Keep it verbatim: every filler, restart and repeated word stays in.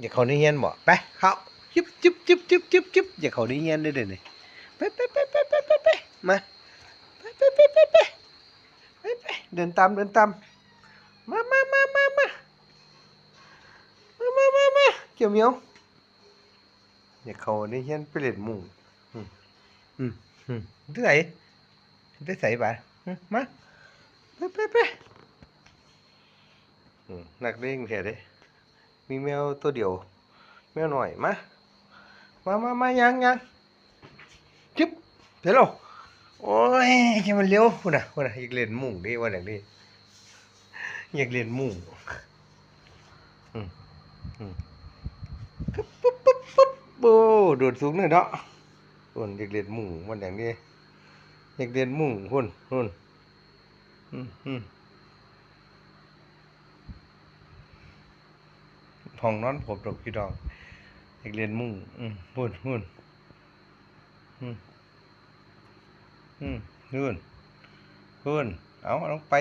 อยากเข้าในเฮียนบ่ ไป เข้า จึ๊บจึ๊บจึ๊บจึ๊บจึ๊บจึ๊บ อยากเข้าในเฮียนเด้อเดี๋ยวนี้ ไปไปไปไปไปไปไป มา ไปไปไปไปไปไปไป เดินตาม เดินตาม มามามามามามามามามา เขียวเหมียว อยากเข้าในเฮียนไปเล่นมุ้ง อืม อืม อืม ที่ไหน ไปใส่บาด อืม มา ไปไปไป อืม นักเลงแท้เด้ มีแมวตัวเดียว แมวน้อย มา มามามา ย่างย่าง จึ๊บ เดี๋ยวเรา โอ้ย จะมันเร็ว พุ่นน่ะ พุ่นน่ะ อยากเล่นมุ้งเด้ ว่าอย่างนี้ อยากเล่นมุ้ง อืม อืม ปึ๊บปึ๊บปึ๊บปึ๊บ โอ้ โดดสูงเลยเนาะ พุ่น อยากเล่นมุ้ง มันอย่างนี้ อยากเล่นมุ้ง พุ่น พุ่น อืม อืม ห้องนอนผมดอกพี่น้อง อยากเล่นมุ้ง อืม พุ่น พุ่น อืม อืม พุ่น พุ่น เอา ลงไป